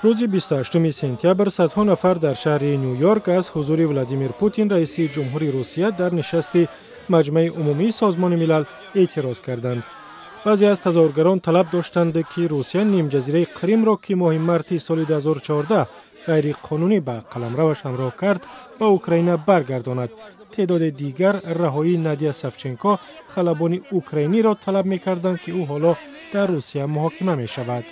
Рӯзи 28 сентябр садҳо нафар дар шаҳри Ню-Йорк аз ҳузури Владимир Путин, раиси ҷумҳури Русия, дар нишасти Маҷмаи умумии Созмони Милал эътироз карданд. Баъзе аз тазоҳургарон талаб доштанд, ки Русия нимҷазираи Қримро, ки моҳи марти соли 2014 ғайриқонунӣ ба қаламраваш ҳамроҳ кард, ба Украина баргардонад. Теъдоди дигар раҳоии Надия Савченко, халабони украиниро талаб мекарданд, ки ӯ ҳоло дар Русия муҳокима мешавад.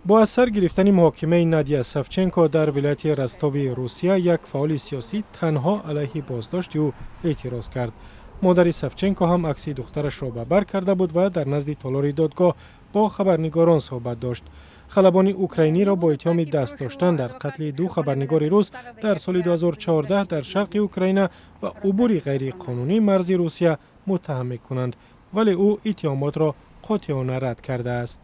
Бо аз сар гирифтани муҳокимаи Надия Савченко дар вилояти Ростови Русия, як фаъоли сиёсӣ танҳо алайҳи боздошти ӯ эътироз кард. Модари Савченко ҳам акси духтарашро ба бар карда буд ва дар назди толори додгоҳ бо хабарнигорон суҳбат дошт. Халабони украиниро бо иттиҳоми даст доштан дар қатли ду хабарнигори рус дар соли 2014 дар шарқи Украина ва убури ғайриқонунии марзи Русия муттаҳам мекунанд, вале ӯ иттиҳомотро қотеона рад кардааст.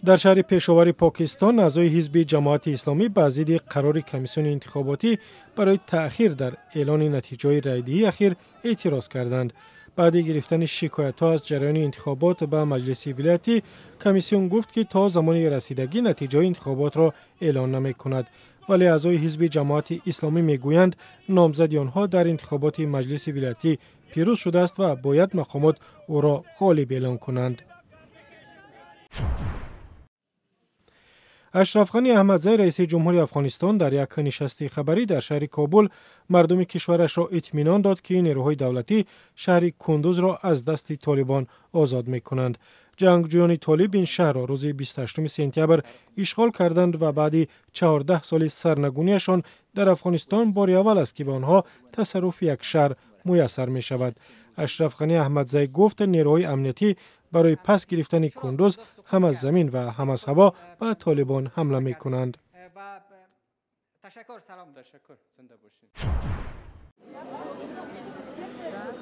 Дар шаҳри Пешовари Покистон аъзои ҳизби Ҷамоати Исломӣ ба зидди қарори комиссиони интихоботӣ барои таъхир дар эълони натиҷаҳои райдиҳии ахир эътироз карданд. Баъди гирифтани шикоятҳо аз ҷараёни интихобот ба маҷлиси вилоятӣ, комиссион гуфт, ки то замони расидагӣ натиҷаҳои интихоботро эълон намекунад. Вале аъзои ҳизби Ҷамоати Исломӣ мегӯянд, номзади онҳо дар интихоботи маҷлиси вилоятӣ пирӯз шудааст ва бояд мақомот ӯро ғолиб эълон кунанд. Ашраф Ғани Аҳмадзай, раиси ҷумҳури Афғонистон, дар як нишасти хабарӣ дар шаҳри Кобул мардуми кишварашро итминон дод, ки нерӯҳои давлатӣ шаҳри Кундузро аз дасти толибон озод мекунанд. Ҷангҷӯёни толиб ин шаҳрро рӯзи 28 сентябр ишғол карданд ва баъди 14 соли сарнагуниашон дар Афғонистон бори аввал аст, ки ба онҳо тасарруфи як шаҳр муяссар мешавад. Ашраф Ғани Аҳмадзай гуфт, нерӯҳои амниятӣ барои пас гирифтани Кундуз ҳам аз замин ва ҳам аз ҳаво ба толибон ҳамла мекунанд.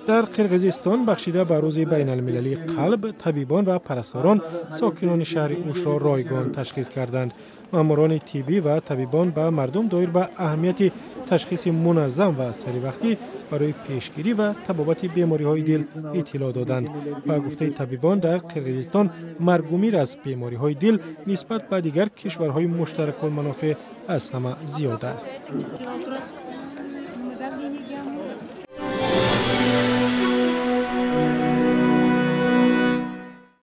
Дар Қирғизистон бахшида ба рӯзи байналмилалии қалб, табибон ва парасторон сокинони шаҳри Ушро ройгон ташхис карданд. Маъмурони тиббӣ ва табибон ба мардум доир ба аҳамияти ташхиси муназзам ва саривақтӣ барои пешгирӣ ва табобати бемориҳои дил иттилоъ доданд. Ба гуфтаи табибон, дар Қирғизистон маргумир аз бемориҳои дил нисбат ба дигар кишварҳои муштаракулманофеъ аз ҳама зиёд аст.